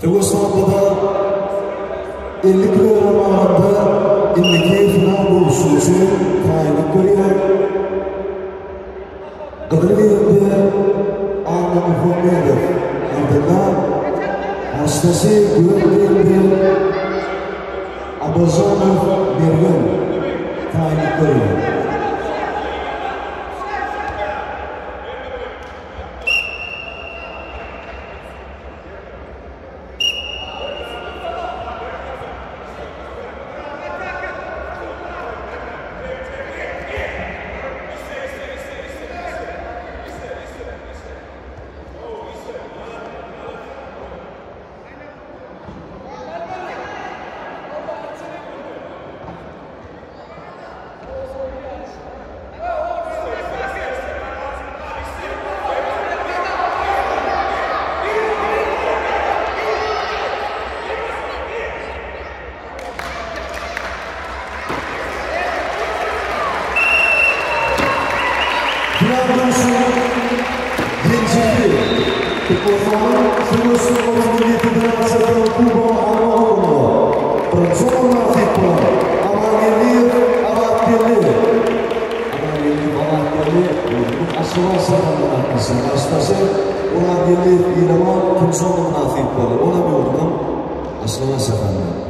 Söweş maddada 50 kilogram agramda indiki final duşuşygy üçin taýynlyk görýär. Gyzyl geýimde Anna Muhammedow, ardyndan garşydaşy gök geýimde Abajanow Mergen taýynlyk görýär. Final duşuşygynyň ýeňijisi Türkmenistanyň Söweş sungaty milli federasiýasynyň kubogyny almak ugrunda birinji orna mynasyp bolan Amangeldiýew Azatgeldi. Amangeldiýew Azatgeldi özüniň Aşgabat şäherinde gatnaşan garşydaşy Orazgeldiýew Ilaman ikinji orna mynasyp boldy. Ol hem ýurdunyň Aşgabat şäherinden.